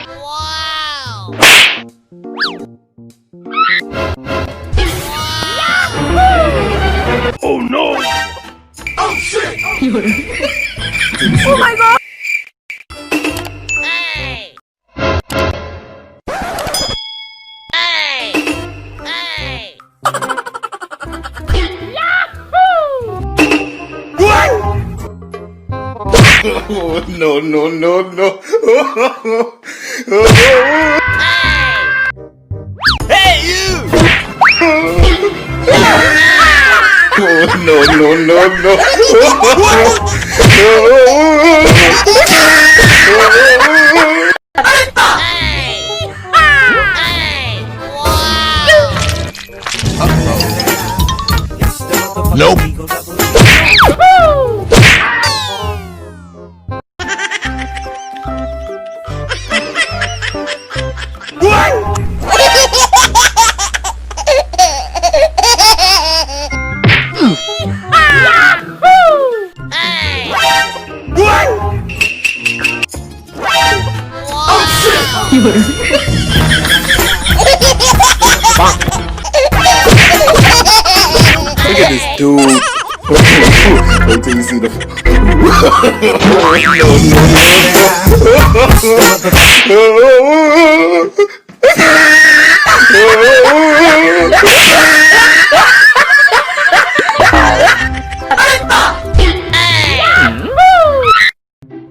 Wow! Oh no! Oh my god! Hey! Hey! Hey! Oh no no no no! Hey! Hey you! Oh no no no no! Hey! Hey! Wow! Nope. Hey! Look at this dude. Wait till you see the. No, no,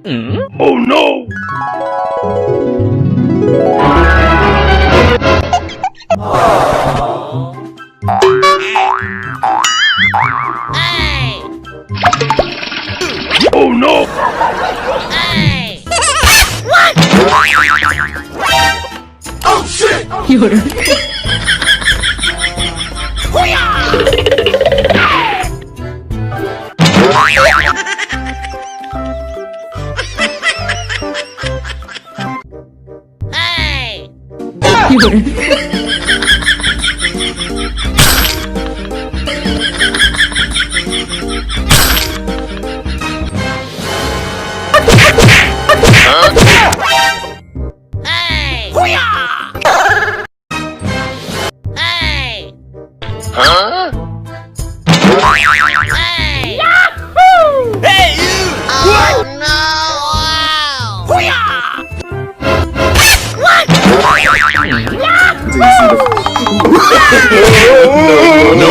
no. Oh no! Hey! Oh no! Hey! Hey! Hey! Hey! Huh? Hey! Hey you! Oh no! Wow! Till you see the. No, no, no.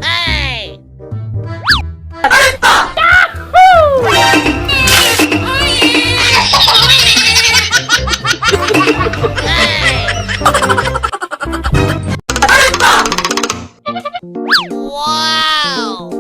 Hey! Hey! Wow!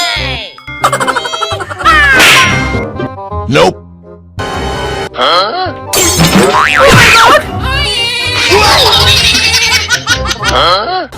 Hey! Hey! Nope. Huh? Huh?